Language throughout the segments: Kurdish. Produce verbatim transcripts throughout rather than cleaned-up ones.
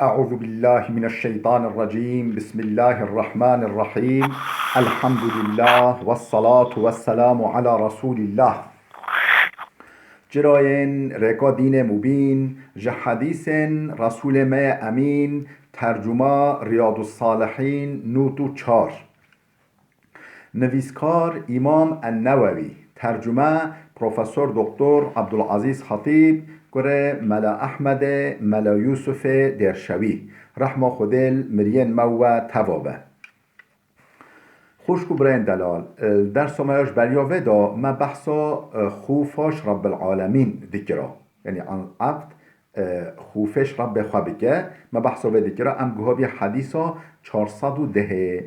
أعوذ بالله من الشيطان الرجيم. بسم الله الرحمن الرحيم. الحمد لله والصلاة والسلام على رسول الله. Cirayên rêka dînê mubîn, ji hedîsên Resûlê me yê Emîn, tercuma Riyadus Salihîn, nût û çar. Nivîskar Îmam En-Newewî, tercume Profesor Doktor Abdulazîz Xatîb, kurê Mela Ehmedê, Mela Yûsufê Dêrşewî, rehma Xwedê li miriyên me we teva be. Xwişk û birayên delal, li dersa me ya ji beriya vê de me behsa, e, xûfaş Rabbil Alemîn dikira. Yanî an abd, e, xûfêş Rebbê xwe bike. Me behsa vê dikira, em guha bî hedîsa çar sed û dehê.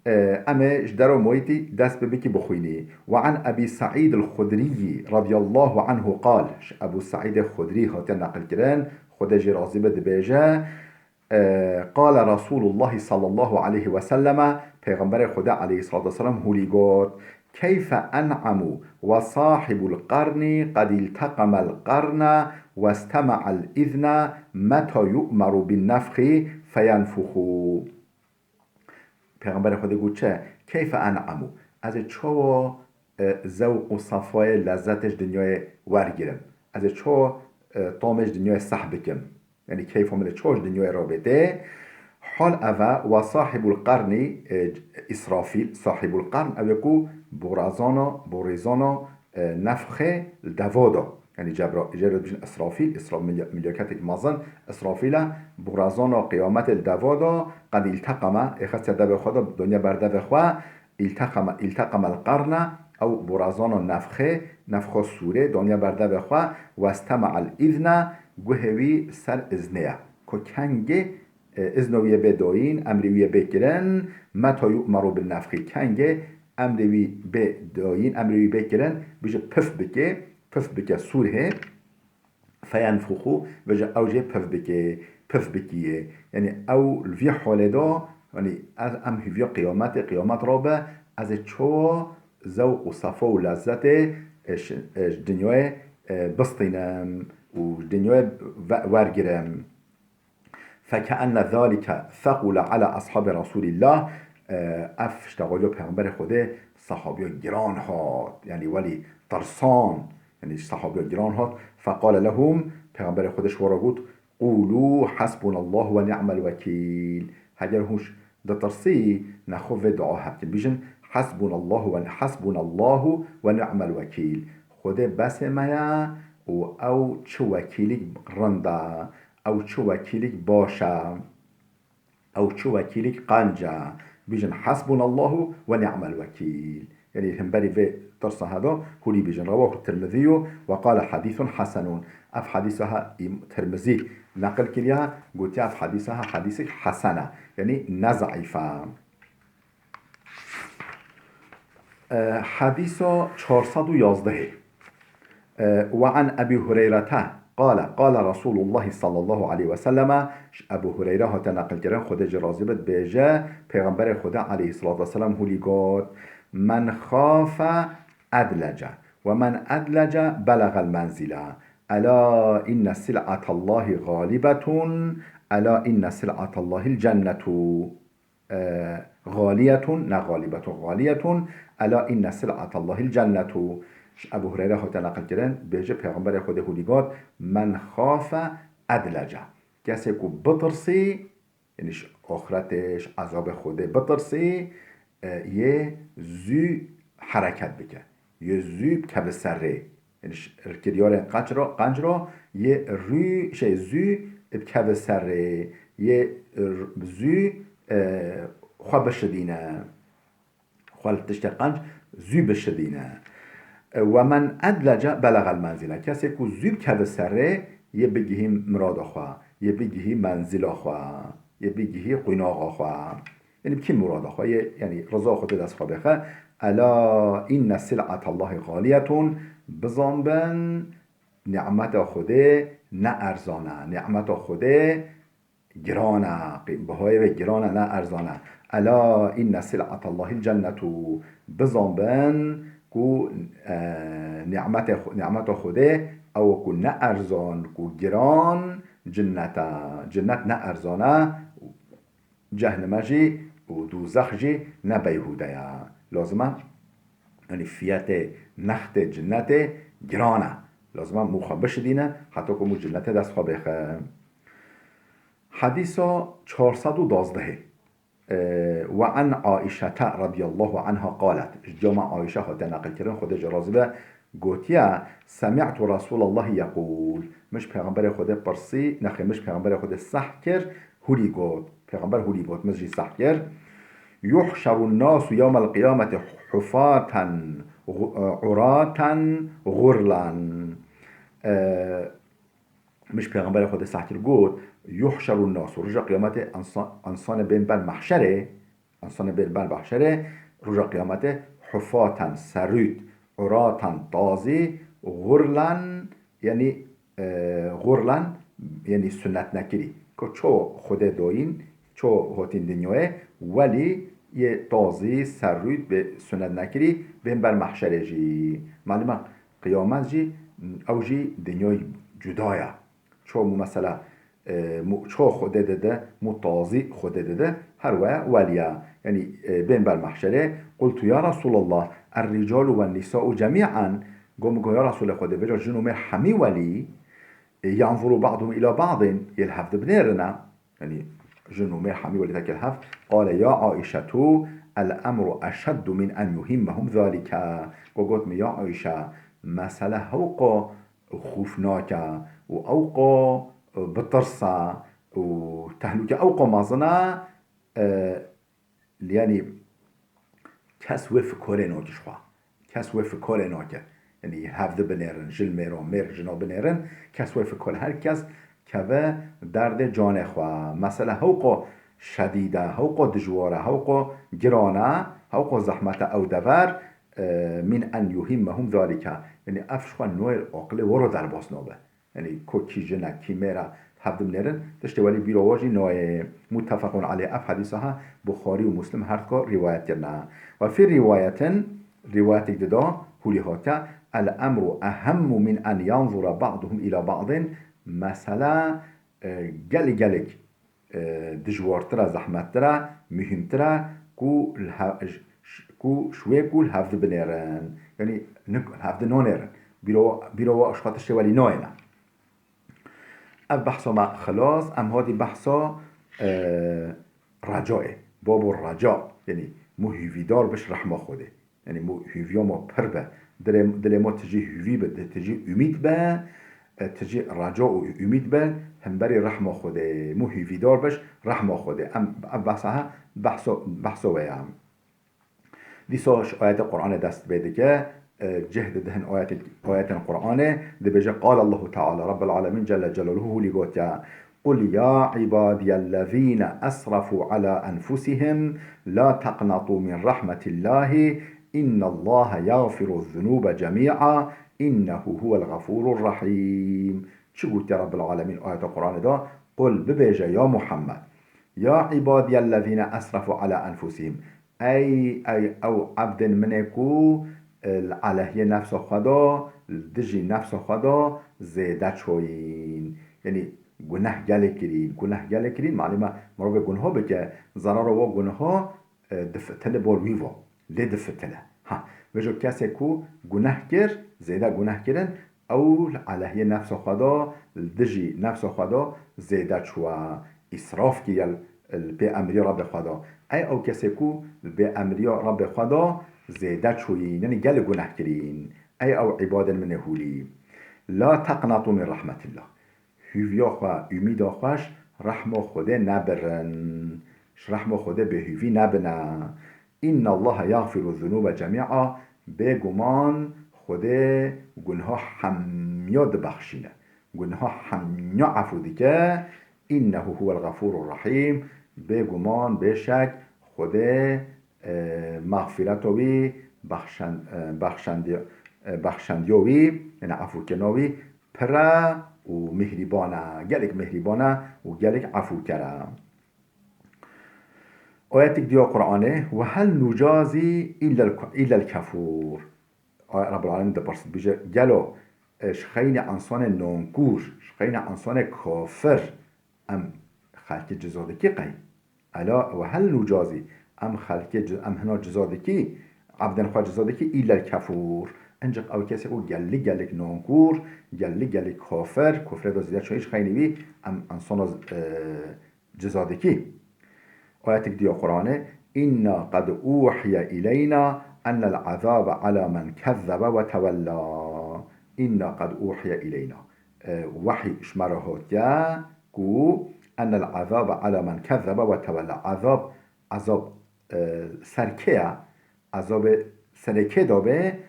E, em ê ji dero moyîtî dest bi bikî bixwînî. Ve an Ebî Seîd el-Xudrî radiyallahu anhu qal, ji Ebû Seîdê Xudrî hatiye neqilkirin, Xwedê jê razî be, dibêje, e, Qale Resûlullahî sallallahu aleyhi ve selleme, Pêxemberê Xwedê aleyhissalatu vesselam hûlî got, Keyfe en'emu ve sahibul qarnî qed ilteqemel qarne westeme'el izne meta yu'meru bin nefxî feyenfuxu. Pêxemberê Xwedê got çi? Keyfe en'emu. Ez ê çawa, e, zewq û sefayê lezzetê ji dinyayê wergirim? Ez ê çawa, e, tamê ji dinyayê seh bikim? Yanî keyfa min li çawa ji dinyayê rabê tê? Hal ev e, wa sahibul qarnî, e, Îsrafîl, sahibul qarn, ew ê ku borazana, borêzana, e, nefxê li deva da. Yanî Cebra-, jê re dibêjin Îsrafîl, Îsra-, milya-, milyaketek mezin, Îsrafîl e, borazana qiyametê li deva da, qed îlteqeme, ê xestiye devê xwe de, daniye ber devê xwe, îlteqeme, îlteqemel qarne, ew borazana nefxê, nefxa sûrê, daniye ber devê xwe, westeme'el îzne, guhê wî ser îznê ye. Ku kengê, e, îzna wî yê bê dayîn, emrê wî yê bê kirin, meta yu'meru bin nefxî, kengê emrê wî bê dayîn, emrê wî bê kirin, bêje pif bike, pif bike sûrê, feyenfuxu, bêje ew jê pif bike, pif bikî. Yanî ew li vî halê de, yanî ez, em hêviya qiyametê, qiyamet rabe, ez ê çawa zewq û sefa û lezzetê, e, ji, e, ji dinyayê, e, bistînim û ji dinyayê ve-, wergirim. Fekenne zalike thekule ala ashabê Resûlîllah. E, ev ştexaliya Pêxemberê Xwedê sehabiya giran hat. Yanî welî tirsan. Yanî sehabiya giran hat. Feqale lehum, Pêxemberê Xwedê ji wan re got, Qûlû hasbunallahu ve ni'mel wekîl. Heger hûn ş-, ditirsî, nexwe vê dua hebkin. Bêjin, Hasbunallahu ve, hasbunallahu ve ni'mel wekîl. Xwedê besê me ye û ew çi wekîlîk rind e, ew çi wekîlîk baş e, ew çi wekîlîk qenc e. Bêjin, Hasbunallahu ve ni'mel wekîl. Yanî hemberî vê tirsa heda hûrî bêjin. Rewahu Tirmizî ve qale hadîsun hasenun. Ev hadîsa ha Tirmizî neqil kiriye, gotiye ev hadîsa ha hadîsek hesen e. Yanî ne zeîf e. E, hadîsa çar sed û yazdehê. E, ve an Ebî Hureyrete qale, qale Resûlullahî sallallahu aleyhi ve selleme, ji Ebû Hureyre hate neqilkirin, Xwedê jê razî be, dibêje, Pêxemberê Xwedê aleyhissalatu vesselam hûlî got, Men xafe edlece, ve men edlece belexel menzile. Ela inne sil'atallahî galibetun, ela inne sil'atallahîl cennetu. E, galiyetun, ne galibetun, galiyetun, ela inne sil'atallahîl cennetu. Ji Ebû Hureyre hate neqilkirin, bêje Pêxemberê Xwedê hûlî got, Men xafe edlece. Kesê ku bitirsî, yanî ji axretê, ji ezabê Xwedê bitirsî, e, yê zû hereket bike. Yê zû bikeve ser rê. Yanî ji, kiryarên qenc re, qenc re yê rû, şey, zû bikeve ser rê. Yê r-, zû, e, xwe bişidîne. Xwe li tiştê qenc zû bişidîne. E, ve men edlece belexel menzile. Kesê ku zû bikeve ser rê, yê bigihî mirada xwe, yê bigihî menzila xwe, yê bigihî qunaxa xwe. Yanî bikî murada xwe yê, yanî riza Xwedê dest xwe bêxe. Ela inne sil'atallahî galiyetun, bizan bin, nîmeta Xwedê ne erzan e, nîmeta Xwedê giran e, qî-, bihayê wê giran e, ne erzan e. Ela inne sil'atallahîl cennetu, bizan bin ku, e, nîmetê Xwe-, nîmeta Xwedê ew ku ne erzan, ku giran, Cinneta, cinnet ne erzan e, cehnime jî û dûzex jî ne beyhûde ye. Lazim e, yanî fiyetê, nextê cinnetê giran e. Lazim e mû xwe bişidîne, heta ku mû cinnetê dest xwe bêxe. Hedîsa çar sed û duwazdehê. Ee, "Ve an Aişete radiyallahu anha qalet." Ji cama Aişe hate neqilkirin, Xwedê ji razî be, gotiye, "Semi'tu Resulallahi yekûl." Min ji Pêxemberê Xwedê pirsî, nexê, min ji Pêxemberê Xwedê seh kir, hûlî got. Pêxember hûlî got, min jî seh kir. "Yuhşerun nasu yewmel qiyameti hufaten, ğu-, e, uraten, ğurlen." Ee, Min ji Pêxemberê Xwedê seh kir got, "Yuhşerun nasu." Roja qiyametê ensa-, ensanê bên ber mehşerê, ensanê bên ber mehşerê, roja qiyametê hufaten, serût, uratan, tazî, ğurlen, yanî, e, ğurlen, yanî sunnet nekirî. Ku ço Xwedê doyîn, ço hotîn dinyayê, welî yê tazî, serût, bê sunnet nekirî, bên ber mehşerê jî. Malûm e, qiyamet jî, ew jî dinyayê cuda ye. Ço mû mesela, e, mû ço Xwedê dide, mû tazî Xwedê dide, her we welî ye. Yanî, e, bên ber mehşerê, "Qultu ya Resulallah, er-ricalu wen-nisa'u cemî'an." Got, min got, "Ya Resulê Xwedê, vêca jin û mêr hemî welî, e, yanzuru ba'duhum ila ba'din, yê li hev dibinêrine." Yanî jin û mêr hemî welî teke li hev. "Qale ya Aişetu, el-emru eşeddu min en yuhimmehum zalike." Got, got min, "Ya Aişe, mesele hewqo xûfnak e û ewqo, e, bitirsa û tehlûke ewqo mezin e, e, yanî kes wê fikorê nake ji xwe. Kes wê fikorê nake. Yanî hev dibinêrin, jin mêro, mêr jino binêrin, kes wê fikor, her kes keve derdê canê xwe. Mesele hewqo şedîd e, hewqo dijwar e, hewqo giran e, hewqo zehmet e ew dever, e, min en yuhimmehum zalike. Yanî ev ji xwe noyê aqilê we re derbas nabe. Yanî ku kî jin e, kî mêr e, hev dibinêrin, tiştê welî bîra we jî nayê. Muttefequn aleyh, ev hedîsa ha Buxarî û Muslim her dika rîwayet kirine. Ve fî rîwayetin, rîwayetek dida, hûlî hatiye, "El-emru ehemmu min en yanzura ba'duhum ila ba'din." Mesele, e, gelek gelek e, dijwartir e, zehmettir e, muhîmtir e ku li he-, j-, j-, ku ji wê ku li hev dibinêrin. Yanî nik-, li hev dinonêrin. Bîro, bîro wa ji xwe tiştê welî nayêne. Ev behsa me xilas, em hatî behsa, e, recayê. Babu reca, yanî mû hîvîdar biş rehma Xwedê. Yanî mû hîviya ma pir be. Dilê, dilê ma tijî hîvî be, di-, tijî umîd be, e, tijî reca û umîd be, hemberî rehma Xwedê. Mû hîvîdar biş, rehma Xwedê. Em, ev behsa he, behso, behso we ye. Dîsa ji ayetê Qur'anê dest pê dike, e, cih didihin ayetê, ayetên Qur'anê, dibêje, Qal Allahu Teala, Rabbul Alemîn Celle Celaluhu hûlî gotiye, "Qul ya ibadiyellezîne esrafû ala enfusihim la teqnatû min rahmetillâhi innallaha yagfiruzzunûbe cemî'a innehu huwel gafûrur rahîm." Çi gotiye Rabbul Alemîn ayeta Qur'anê de? Qul, bibêje ya Muhammed, "Ya ibadiyellezîne esrafû ala enfusihim." Ey, ey, ew ebdên min ê ku, e, li alehiyê nefsa xwe de, li dijî nefsa xwe de zêde çûyîn. Yanî guneh gelê kirîn, guneh gelê kirîn, malûm e, mirovê gunho bike, zerara wa gunho, e, difitile bor wî va, lê difitile. Ha, vêjo kesê ku guneh kir, zêde guneh kirin, ew li alehiyê nefsa xwe de, li dijî nefsa xwe de zêde çûye, îsraf kiriye li pê emrî Rabbê xwe de. Ey ew kesê ku li pê emrî Rabbê xwe de zêde çûyîn, yanî gelê guneh kirîn. Ey ew îbadên min ê hûlî. La teqnatû min rehmetillah. Hûviya xwe, umîda xwe ji rehma Xwedê nebirin. Ji rehma Xwedê bêhûvî nebine. Înnallaha yagfiru zunûbe cemî'a, bêguman Xwedê gunha hemiya dibexşîne. Gunha hemiya efû dike. Înnehu huwel gafûrur rahîm, bêguman, bêşek Xwedê, e, mexfîreta wî, bexşen-, e, bexşendi-, e, bexşendiya wî, yani efûkirina wî pir e û mihrîban e, gelek mihrîban e û gelek efûker e. Ayetek diya Qur'anê, "Ve hel nucazî illel, illel kefûr." Ay, Rabbul Alemin dipirsin, bije, gelo e, ji xeynî ensanê nonkûr, ji xeynî ensanê kafir em xelkê ciza dikî qey? Ela we hel nûca zî em xelkê ci-, em hina ciza dikî, evdên xwe ciza dikî, îllel kefûr. Encik ew kesê ku gelî gelîk nonkûr, gelî gelîk kafir, kufrê de zêde çayî ji xeynî wî em ensana, e, ciza dikî. Ayetek diya Qur'anê, "Inna qad uhiye ileyna ennel azabe ala men kezzebe ve tewella." Inna qad uhiye ileyna. E, wehy ji me re hatiye ku ennel azabe ala men kezzebe ve tewella. Azab, azab, e, ser kê ye? Azabê serê kê de be?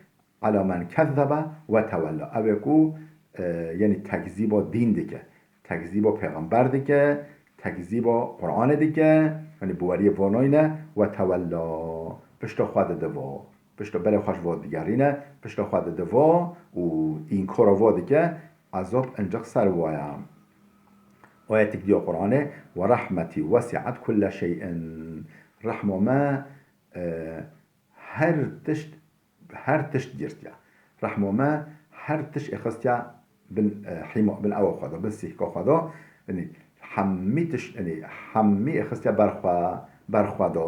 Ala men kezzebe ve tewella. Ew ê ku, e, yenî tekzîba dîn dike, tekzîba pêxember dike, tekzîba Qur'anê dike, yanî bi weriyê vanayne ve tewella. Pişta xwe dide va. Pişta berê xwe ji va digerîne, pişta xwe dide va û înkara va dike, ezab encik ser wa ye. Ayetek diya Qur'anê, "Ve rahmetî wesi'et kulle şey'in." Rehma me, e, her tişt, her tişt girtiye. Rehma me her tişt êxistiye bin, e, hîma, bin ewa xwe de, bin sîhka xwe de. Yanî hemî tişt, yanî hemî êxistiye ber xwe, ber xwe de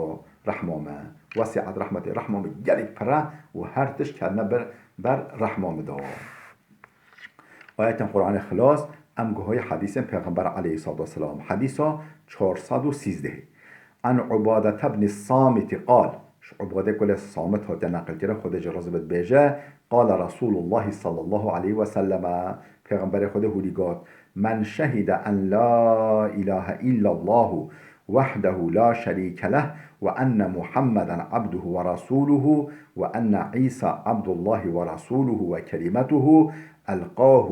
rehma me. Wesi'et rahmetî, rehma me gelek pir e û her tişt ketine ber, ber rehma me de. Ayetên Qur'anê xilas, em guhayê hedîsên Pêxember aleyhissalatu vesselam. Hedîsa çar sed û sîzdeh. An Ubadete bni Samitî qal, ji Ubadê kulê Samit hatiye neqilkirin, Xwedê jê razî be, dibêje, qale Resûlullahî sallallahu aleyhi ve selleme, Pêxemberê Xwedê hûlî got, "Men şehide en la ilahe illallahu وحده لا شريك له، وأن محمدا عبده ورسوله، وأن عيسى عبد الله ورسوله وكلمته ألقاه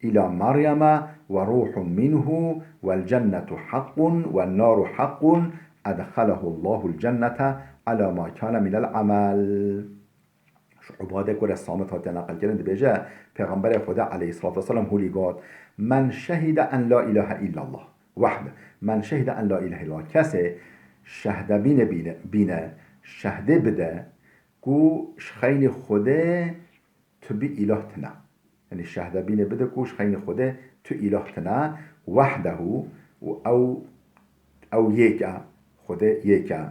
إلى مريم وروح منه، والجنة حق والنار حق، أدخله الله الجنة على ما كان من العمل." Ji Ubadê kurê Samit hatiye neqilkirin, dibêje, Pêxemberê Xwedê aleyhissalatu vesselam hûlî got, "Men şehide en la ilahe illallah wahde." Men şehide en la ilahe illallah. Kesê şehdebîne bîne, bîne, şehdê bide ku ji xeynî Xwedê tu bî îlah tine. Yanî şehdebîne bide ku ji xeynî Xwedê tu îlah tine, wahdehu, û ew Ew yek e, Xwedê yek e.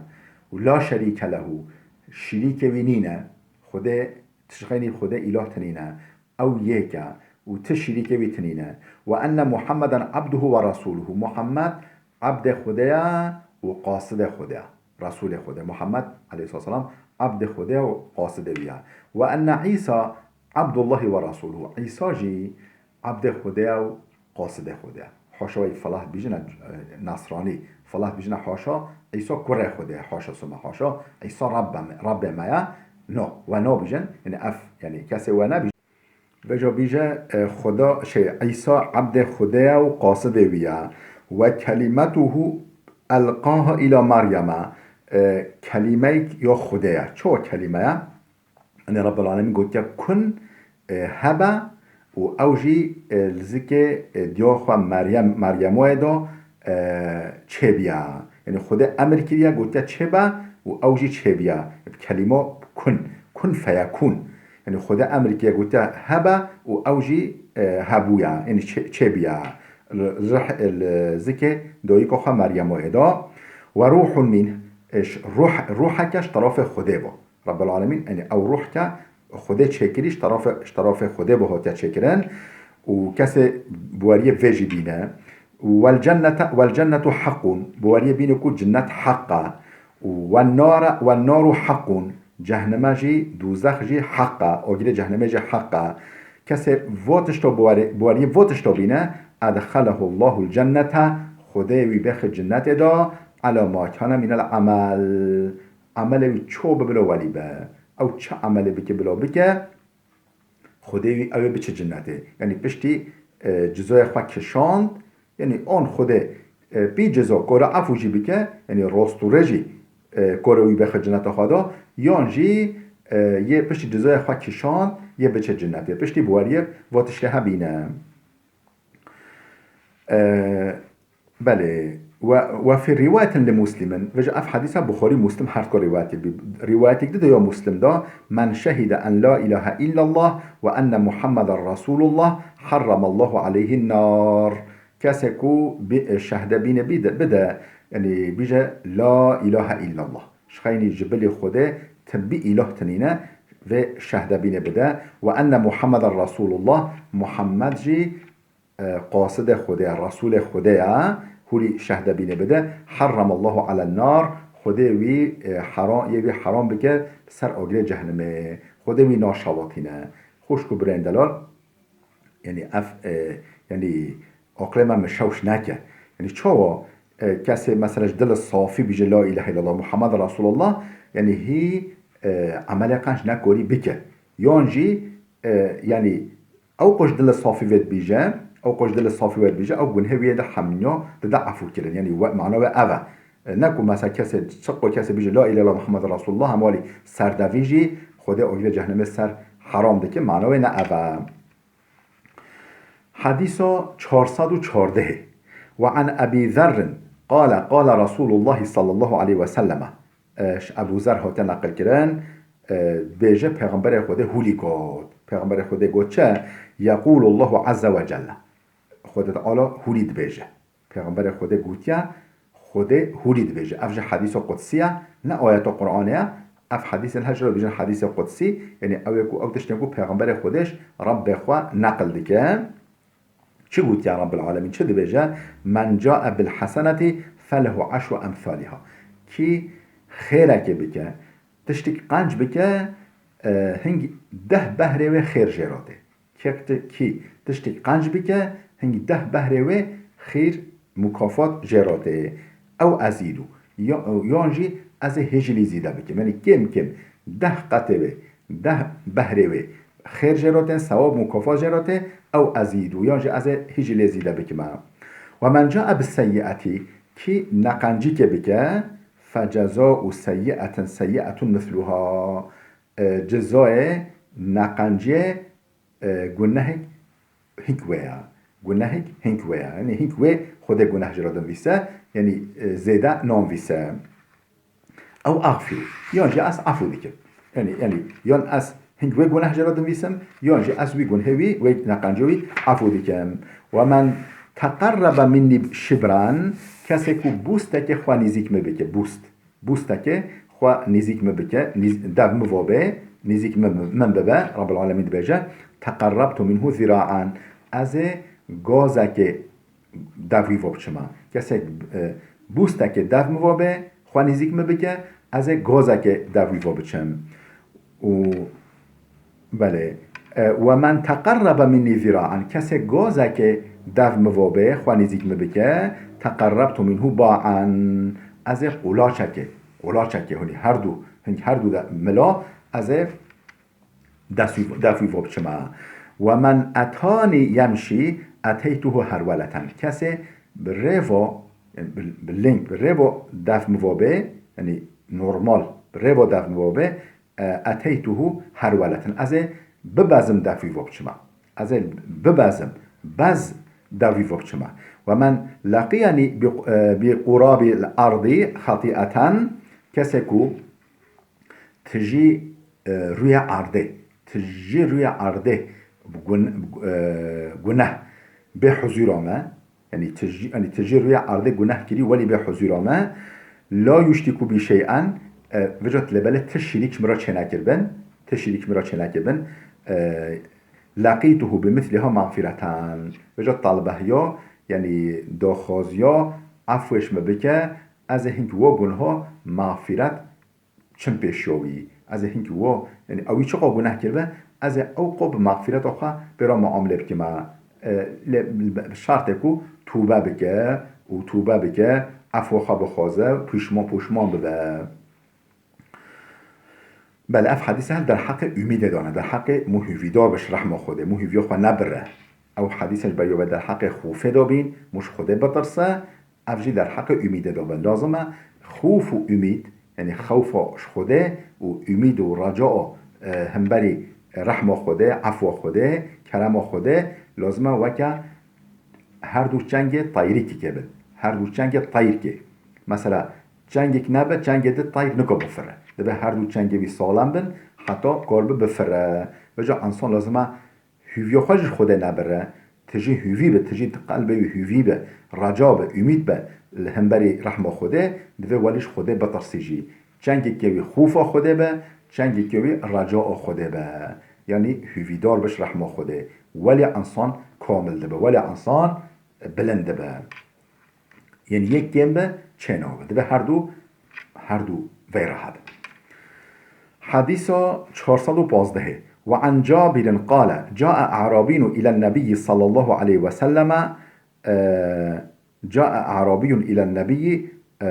Û la şerîke lehu, şirîkê wî nîne. Xwedê, tu ji xeynî Xwedê îlah tinîne. Ew yek e û tu şirîkê wî tinîne. Ve enne Muhammeden abduhu ve rasuluhu. Muhammed abdê Xwedê ye û qasidê Xwedê ye. Rasulê Xwedê. Muhammed aleyhisselam abdê Xwedê ye û qasidê wî ye. Ve enne İsa abdullahi ve rasuluhu. Îsa jî abdê Xwedê ye û qasidê Xwedê ye. Haşa wê felah bîjine, e, Nasranî. Felah bîjine haşa, Îsa kurê Xwedê ye, haşa suma haşa. Îsa Rabbe me, Rabbê me ye. No, we nabîjin. Yanî ev, yanî kesê we nebîjin. Veca bîje, e, Xweda, şey, Îsa abdê Xwedê ye û qasidê wî ye. Ve kelimetuhu elqaha ila Meryeme. E, kelîmeyek ya Xwedê ye. Çawa kelîme ye? Yanî Rabbul Alemîn gotiye kun, e, hebe û ew jî, e, li zikê, e, diya xwe Meryem, Meryemoyê de, e, çêbiya. Yanî Xwedê emir kiriye, gotiye çêbe û ew jî çêbiya. Bi kelîma kun, kun feyekun. Yanî Xwedê emir kiriye, gotiye hebe û ew jî, e, hebûya. Yanî çê-, çêbiya. Li, li, li zikê dayika xwe Meryemoyê de. Ve ruhun min, e, ş-, ruh, ruheke ji terefê Xwedê bû. Rabbel Alemîn, yanî ew ruh ke Xwedê çêkirî, ji terafê, ji terafê Xwedê bû hatiye çêkirin û kesê bi weriyê vê jî bîne. Wel cennete, wel cennetu haqqun, bi weriyê bîne ku cinnet heq e. Û wen nara, wen naru haqqun, cehneme jî, dûzex jî heq e, agirê cehneme jî heq e. Kesê vo tişto bi werê-, bi weriyê vo tişto bîne, edxelehu Allahul cennete, Xwedê wî bêxe cinnetê de, ala ma kane minel emel. Emelê wî ço bi bilo welî be. Ew çi emelê bike bilo bike, Xwedê wî ew ê biçe cinnetê. Yanî piştî, e, cizoya xwe kişand, yanî on Xwedê, e, pî cizo kore efû jî bike, yanî rostûre jî, e, kore wî bêxe cinneta xwe de, yan jî, e, yê piştî cizoya xwe kişand, yê biçe cinnetê. Piştî bi weriyê vo tiştê hebîne. E, Belê. Ve, ve fî rîwayetin li Muslimin, vêca ev hedîsa Buxarî Muslim her ko rîwayetê bî. Rîwayetek di de ya Muslim da, "Men şehide en la ilahe illallah ve enne Muhammeden Resulullah, harramallahu aleyhin nar." Kesê ku bi, şehde bîne bide, bide, yani bije la ilahe illallah. Ji xeynî ji bilî Xwedê ti bi îlah tinîne, vê şehde bîne bide. Ve enne Muhammeden Resulullah, Muhammed jî e, qasidê Xwedê ye, Resûlê Xwedê ye, hûlî şehde bîne bide, herremallahu alen nar, Xwedê wî, e, hera-, yê wî heram bike ser agirê cehnimê. Xwedê wî naşewatîne. Xwişk û birayên delal, yanî ev, e, yanî aqilê me min şewş neke. Yanî çawa, e, kesê mesela ji dil safî bije la ilahe illallah Muhammed Resulullah, yanî hî, e, emelê qenc nekorî bike. Yan jî, e, yanî ew qo ji dil safî vê dibêje, ew qo ji dil safî vê dibêje, ew gunhê wî yê de hemînya dide efûkirin. Yanî we, mana wê ev e. E, ne ku mesela kesê, çiqo kesê bêje, "La ilahe illallah Muhammed Resulullah", hemwalî serdevî jî Xwedê agirê cehnimê ser heram dike, mana wê ne ev e. Hedîsa çar sed û çardehê. Ve an Ebî Zerrin qale, qale Resulullah sallallahu aleyhi ve selleme. E, ji Ebû Zer hate neqilkirin, e, dibêje, Pêxemberê Xwedê hûlî got. Pêxemberê Xwedê got çi? Yeqûlullahu azze ve celle. Xwedê Teala hûlî dibêje. Pêxemberê Xwedê gotiye, Xwedê hûlî dibêje. Ev jî hedîsa qudsî ye, ne ayeta Qur'anê ye. Ev hedîsên her jî re dibêjin hedîsê qudsî, yanî ew ê ku ew tiştên ku Pêxemberê Xwedê ji Rebbê xwe neqil dike. Çi gotiye Rabbil Alemîn? Çi dibêje? "Men cae bil heseneti felehu eşru emsaliha." Kî xêrekê bike, tiştik qenc bike, e, hing deh behrê wê xêr jê re tê. Kê ti-, kî tiştik qenc bike, hing deh behrê wê xêr mukafat jê re tê. Ew ezîdu. Ya-, yan jî ez ê hêjilî zîde bikim. Yanî kêm kêm deh qetê wê, deh behrê wê xêr jê re tên, sewab mukafat jê re tê, ew ezîdu, yan jî ez ê hîjî lê zîde bikime. Ve men cae bis seyyi'eti, kî neqencîkê bike, fe cezau seyyi'etin seyyi'etun misluha. E, cezayê neqenciyê, e, gunehek hink wê ya. Gunehek hink wê ya. Yanî hink wê Xwedê guneh jê re dinvîse, yanî, e, zêde nanvîse. Ew axfiru. Yan jî ez efû dikim. Yanî, yanî, yan ez hing wê guneh jê re dinvîsim, yan jî ez wî gunhê wî, wê neqencê wî efû dikim. Ve men teqerrebe minnî şibran, kesê ku bûstekê xwe nîzîk min bike, bûst. Bûstekê xwe nîzîk min bike, nîz-, dev min ve bê, nîzîk min, min bibe, Rabbil Alemîn dibêje, teqerrebtu minhu zira'an. Ez ê gazekê dev wî ve biçime. Kesek, e, bûstekê dev min ve bê, xwe nîzîk min bike, ez ê gazekê dev wî ve biçim. Û, belê. E, "Ve men teqerrebe minnî zira'an", kesek gazekê dev min ve bê, xwe nîzîk min bike, "teqerrebtu minhu ba'an", ez ê qulaçekê, qulaçekê, hûnî her du, hing her du de mila, ez ê dest wî, dev wî ve biçime. "Ve men etani yemşî eteytuhu herweleten." Kesê bi rêvo, yanî bi, bi link, bi rêvo dev min ve bê, yanî normal, bi rêvo dev min ve bê, e, eteytuhu herweleten. Ez ê bibezim dev wî ve biçime. Ez ê bibezim, bez dev wî ve biçime. "Ve men leqiyeni bi, e, bi qurabil ardi xati'eten." Kesê ku tijî, e, rûyê erdê, tijî rûyê erdê gun-, e, guneh bê huzûra me, yanî tijî, yanî tijî rûyê erdê guneh kirî welî bê huzûra me, "la yuşriku bi şey'en", e, vêca lê belê ti şirîk ji min re çênekiribin, ti şirîk ji min re çênekiribin, e, "leqîtuhu bi misliha mexfireten", vêca talbehiya, yanî daxwaziya efwê ji min bike, ez ê hing wo gunha mexfiret çim pêşiya wî. Ez ê hinkî wo, yanî ew wî çiqa guneh kiribe, ez ê ew qo bi mexfîreta xwe pê re muamele bikime. E, lê bi şertê ku tûbe bike û tûbe bike, efwa xwe bixwaze, pûşman, pûşman bibe. Belê, ev hedîse hel derheqê umîdê dane, derheqê mû hûvîdar be ji rehma Xwedê, mû hûviya xwe nebire. Ew hedîse ji ber ya be derheqê xofê de bîn, mû ji Xwedê bitirse, Ev jî derheqê umîdê de be. Lazim e xof û umîd, yanî xewfa ji Xwedê û umîd û reca, e, hemberî rehma Xwedê, efwa Xwedê, kerema Xwedê, lazim e weke her du çengê teyrîkî ke bin. Her du çengê teyrkê. Mesela çengek nebe, çengê di teyr niko bifire. Dibe her du çengê wî saxlem bin, heta kor bi bifire. Vêca insan lazim e hûviya xwe ji Xwedê nebire. Tijî hûvî be, tijî di qelbê wî hûvî be, reca be, umîd be li hemberî rehma Xwedê, divê welî ji Xwedê bitirsî jî. Çengekê wî xûfa Xwedê be, çengekê wî reca Xwedê be. Yanî hûvîdar be ji rehma Xwedê. Welê insan kamil dibe, welê insan bilind dibe. Yanî yek kêm be, çê nabe. Dibe her du, her du veyra hebe. Hadîsa çar sed û pazdeh. Ve an Cabirin qale, cae a'rabiyyu ilen nebiyyi sallallahu aleyhi ve selleme, e, cae a'rabiyyun ilen nebiyyi, e,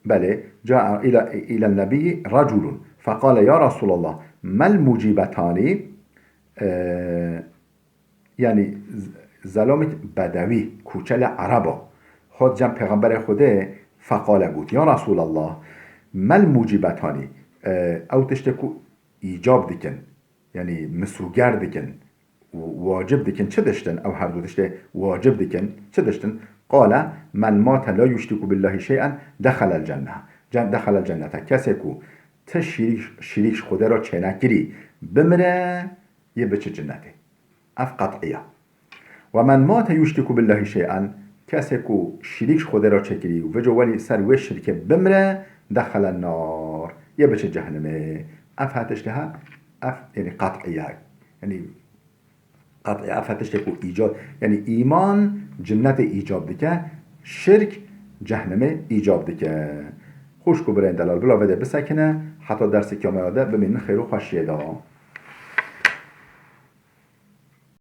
belê, cae ila, ilen nebiyyi raculun. Feqale ya Resulallah, mel mucibetani, e, Yanî z-, zelamik bedewî, kûçele ereba, hat cem Pêxemberê Xwedê, feqale got, ya Resûlallah, mel mucîbetanî, e, ew tiştê ku îcab dikin, yanî misûger dikin, û wacib dikin, çi diştin? Ew her du tiştê wacib dikin, çi diştin? Qale, men mate la yuşriku billahi şey'en dexelel cenne. Cen-, dexelel cennete. Kesê ku ti şirîk, şirîk ji Xwedê re çênekirî, bimire, yê biçe cinnetê. Ev qet'î ye. Ve men mate yuşriku billahi şey'en, kesê ku şirîk ji Xwedê re çêkirî û vêca welî ser wê şirkê bimire, dexelen nar, yê biçe cehennemê. Ev her tiştê he, ev, yanî qet'î ye. Yanî qet'î ev her tiştê ku îcab, yanî îman cinnetê îcab dike, şirk cehennemê îcab dike. Xwişk û birayên delal, bila vê de bisekine, heta derseke me ya de bimînin xêr û xweşiyê de.